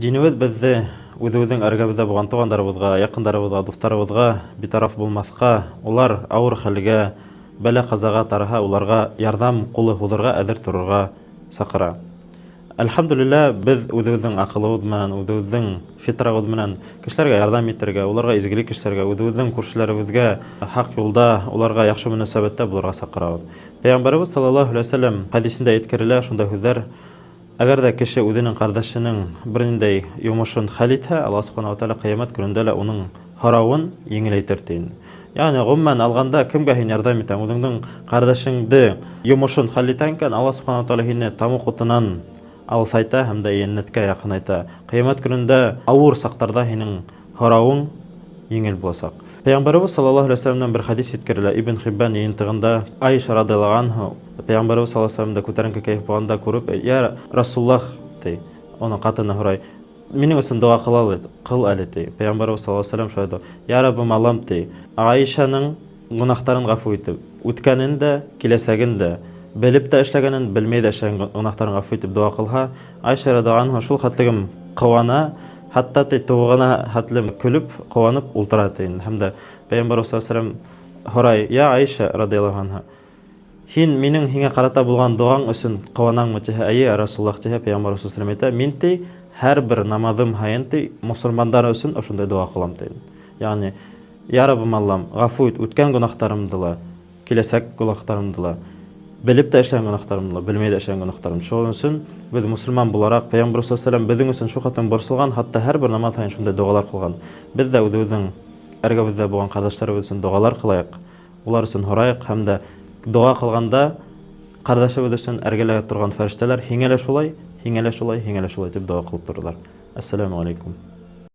Динебеҙ беҙҙе үҙебеҙҙең эргәбеҙҙә булған туғандарыбыҙға, яҡындарыбыҙға, дуҫтарыбыҙға битараф булмаҫҡа, улар ауыр хәлгә, бәлә-ҡазаға тарыһа, уларға ярҙам ҡулы һуҙырға әҙер торорға саҡыра. Әлхәмдүлилләһ, беҙ үҙебеҙҙең аҡылыбыҙ менән, үҙебеҙҙең фитрабыҙ менән кешеләргә ярҙам итергә, уларға изгелек эшләргә, үҙебеҙҙең күршеләребеҙгә хаҡ юлда, уларға яҡшы мөнәсәбәттә булырға саҡырабыҙ. Пәйғәмбәребеҙ саллаллаһу алейһи вәсәләм хәдисендә еткерелә шундай һүҙҙәр: Әгәр дә кеше үҙенең ҡәрҙәшенең бер ниндәй йомошон хәл итһә, Аллаһ Субхана ва Тәғәлә ҡиәмәт көнөндә лә уның һорауын еңеләйтер тиен. Ягъни, ғөмүмән алғанда, кемгә һин ярҙам итәң, үҙеңдең ҡәрҙәшеңде йомошон хәл итәң икән, Аллаһ Субхана ва Тәғәлә һине тамуҡ утынан алыҫайта һәм дә йәннәткә яҡынайта. Ҡиәмәт көнөндә ауыр саҡтарҙа һинең һорауың еңел буласаҡ. Пәйғәмбәребеҙ саллаллаһу алейһи вәсәләмнән бер хәдис еткерелә, Ибн Хиббан йыйынтығында Айша радиаллаһу анһа Пәйғәмбәребеҙ саллаллаһу алейһи вәсәләмде күтәренке кәйеф булғанда күреп, "Я Расуллаһ", ти, уның ҡатыны һорай, "Минең өсөн доға ҡыл әле, ҡыл әле", ти. Пәйғәмбәребеҙ саллаллаһу алейһи вәсәләм шулай ти: "Я Раббым Аллам", ти, "Аишаның гөнаһтарын ғәфү итеп, үткәнен дә, киләсәген дә, белеп тә эшләгәнен, белмәй ҙә эшләгән гөнаһтарын ғәфү итеп доға ҡылһа, Айша радиаллаһу анһа шул хәтлегем ҡыуана, хатта ти тубығына хәтлем көлөп, ҡыуанып ултыра ти инде. Һәм дә Пәйғәмбәребеҙ саллаллаһу алейһи вәсәләм һорай: "Я Айша радиаллаһу анһа, һин минең һиңә ҡарата булған доғаң өсөн ҡыуанаңмы?" тиһә, "Эйе, я Расуллах", тиһә, Пәйғәмбәр саллаллаһу алейһи әйтә: "Мин ти һәр бер намаҙым һайын ти мосолмандар өсөн ошондай доға ҡылам", ти. Ягъни, Я Раббым Аллам, ғәфү ит үткән гөнаһтарымды ла, киләсәк гөнаһтарымды ла, белеп тә эшләгән гөнаһтарымды ла, белмәй ҙә эшләгән гөнаһтарымды. Шуның өсөн беҙ мосолман булараҡ, Пәйғәмбәр саллаллаһу алейһи вәсәләм беҙҙең өсөн шул хәтлем борсолған, хатта һәр бер намаҙ һайын шундай доғалар ҡылған. Беҙ ҙә үҙебеҙҙең эргәбеҙҙә булған ҡәрҙәштәребеҙ өсөн доғалар ҡылайыҡ, улар өсөн һорайыҡ һәм дә доға ҡылғанда ҡәрҙәшебеҙ өсөн эргәлә торған фәрештәләр һиңә лә шулай, һиңә лә шулай, һиңә лә шулай тип доға ҡылып торалар. Әссәләмү алейкум.